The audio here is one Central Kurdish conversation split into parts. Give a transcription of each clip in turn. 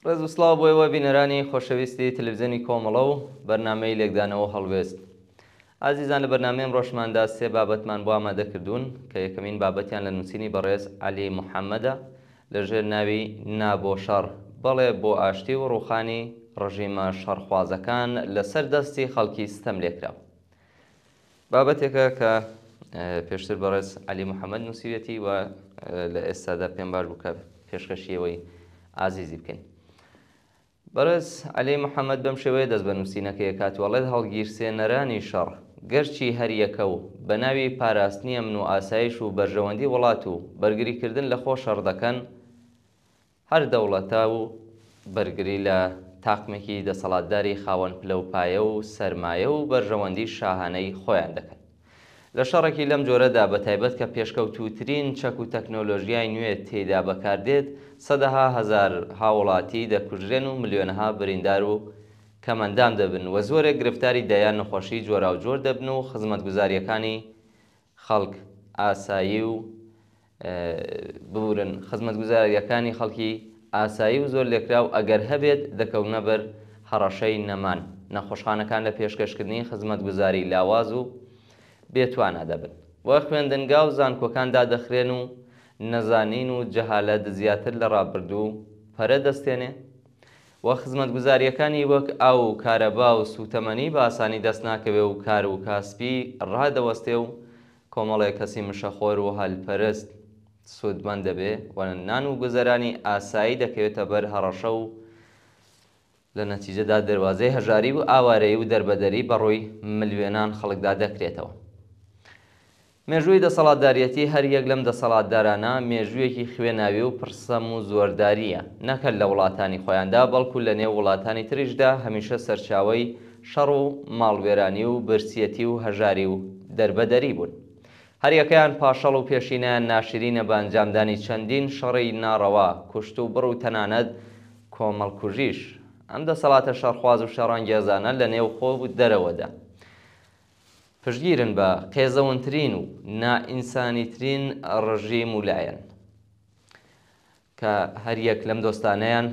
ڕێز و سڵاو بۆ ئێوە بینەرانی خۆشەویستی تەلەفزیۆنی کۆمەڵە و بەرنامەی لێکدانەوە و هەڵوێست. ئازیزان لە بەرنامەی ئەمڕۆشماندا سێ بابەتمان بۆ ئامادە کردوون کە یەکەمین بابەتیان لە نووسینی بەڕێز عەلی محەمەدە لە ژێر ناوی نا بۆ شەڕ، بەڵێ بۆ ئاشتی و ڕووخانی ڕژیمە شەڕخوازەکان لەسەر دەستی خەڵکی ستەملێکراو. بابەتێکە کە پێشتر بەڕێز عەلی محەمەد نووسیویەتی و لە ئێستادا پێم باش بوو کە پێشکەشی ئێوەی ئازیزی بکەین. بەڕێز عەلی محەمەد بەم شێوەیە دەست بە نووسینەکەی ئەکات و ئەڵێت هەڵگیرسێنەرانی شەڕ گەرچی هەر یەکە و بە ناوی پاراستنی ئەمن و ئاسایش و بەرژەوەندی وڵات و بەرگریکردن لە خۆ شەڕ دەکەن، هەر دەوڵەتە و بەرگری لە تاقمێکی دەسەڵاتداری خاوەن پلە و پایە و سەرمایە و بەرژەوەندی شاهانەی خۆیان دەکەن. لە شەڕێکی لەم جۆرەدا بە تایبەت کە پێشکەوتووترین چەک و تەکنۆلۆژیای نوێ تێیدا بەکاردێت، سەدەها هەزار هاووڵاتی دەکوژرێن و ملیۆنەها بریندار و کەمئەندام دەبن و زۆرێک گرفتاری دەیان نەخۆشیی جۆراوجۆر دەبن و خزمەتگوزارییەکانی خەڵک ئاسایی و ببورن خزمەتگوزارییەکانی خەڵکی ئاسایی و زۆرلێکراو ئەگەر هەبێت دەکەونە بەر هەڕەشەی نەمان، نەخۆشخانەکان لە پێشکەشکردنی خزمەتگوزاری لاواز و بێتوانا دەبن و خوێندنگا و زانکۆکان دادەخرێن و نەزانین و جەهالەت زیاتر لە ڕابردوو پەرە دەستێنێ و خزمەتگوزارییەکانی وەک ئاو و کارەبا و سووتەمەنی بە ئاسانی دەست ناکەوێ و کار و کاسپی ڕادەوەستێ و کۆمەڵێک کەسی مشەخۆر و هەلپەرست سوودمەند دەبێ و نان و گوزەرانی ئاسایی دەکەوێتە بەر هەڕەشە و لە نەتیجەدا دەروازەی هەژاری و ئاوارەیی و دەربەدەری بەڕووی ملیۆنان خەڵکدا دەکرێتەوە. مێژووی دەسەڵاتداریەتی هەر یەک لەم دەسەڵاتدارانە مێژوویەکی خوێناوی و پڕ سەم و زۆردارییە، نەک هەر لە وڵاتانی خۆیاندا بەڵکو لە نێو وڵاتانی تریشدا هەمیشە سەرچاوەی شەڕ و ماڵوێرانی و برسیەتی و هەژاری و دەربەدەری بوون. هەر یەکەیان پاشەڵ و پێشینەیان ناشرینە بە ئەنجامدانی چەندین شەڕی ناڕەوا، کوشت و بڕ و تەنانەت کۆمەڵکوژیش. ئەم دەسەڵاتە شەڕخواز و شەڕانگێزانە لە نێوخۆ و دەرەوەدا پشتگیرن بە قێزەونترین و نائینسانیترین ڕژیم و لایەن کە هەریەک لەم دۆستانەیان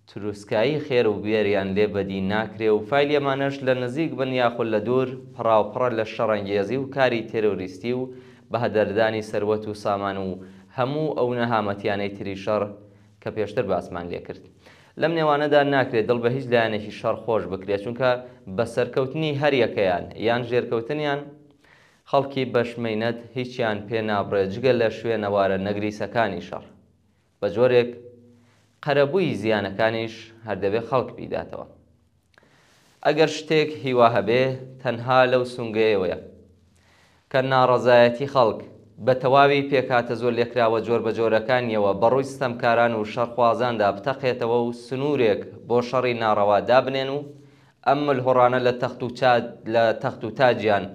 تروسکایی خێر و بێریان لێ بەدی ناکرێ و فایلی ئەمانەش لە نزیک بن یاخود لە دوور پڕاوپڕە لە شەڕەنگێزی و کاری تێرۆریستی و بەهەدەردانی سەروەت و سامان و هەموو ئەو نەهامەتیانەی تری شەڕ کە پێشتر باسمان لێکرد. لەم نێوانەدا ناکرێ دڵ بە هیچ لایەنێکی شەڕ خۆش بکرێ، چونکە بە سەرکەوتنی هەریەکەیان یان ژێرکەوتنیان، خەڵکی بەشمەینەت هیچیان پێ نابڕێ جگە لە شوێنەوارە نەگریسەکانی شەڕ. بە جۆرێک قەرەبووی زیانەکانیش هەر دەبێ خەڵک بیداتەوە. ئەگەر شتێک هیوا هەبێ تەنها لەو سونگەیەوەیە کە ناڕەزایەتی خەڵک بە تەواوی پێکهاتە زۆرلێکراوە جۆربەجۆرەکانیەوە بەڕووی ستەمکاران و شەڕخوازاندا بتەقێتەوە و سنوورێک بۆ شەڕی ناڕەوا دابنێن و ئەم ملهوڕانە لە تەخت و لە تەخت و تاجیان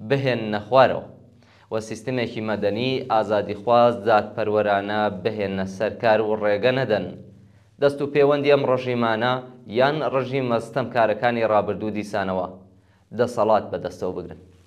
بهێننە خوارەوە و سیستمێکی مەدەنی ئازادیخواز دادپەروەرانە بهێننە سەر کار و ڕێگە نەدەن دەست و پێوەندی ئەم ڕژیمانە یان ڕژیمە ستەمکارەکانی ڕابردوو دیسانەوە دەسەڵات بە دەستەوە بگرن.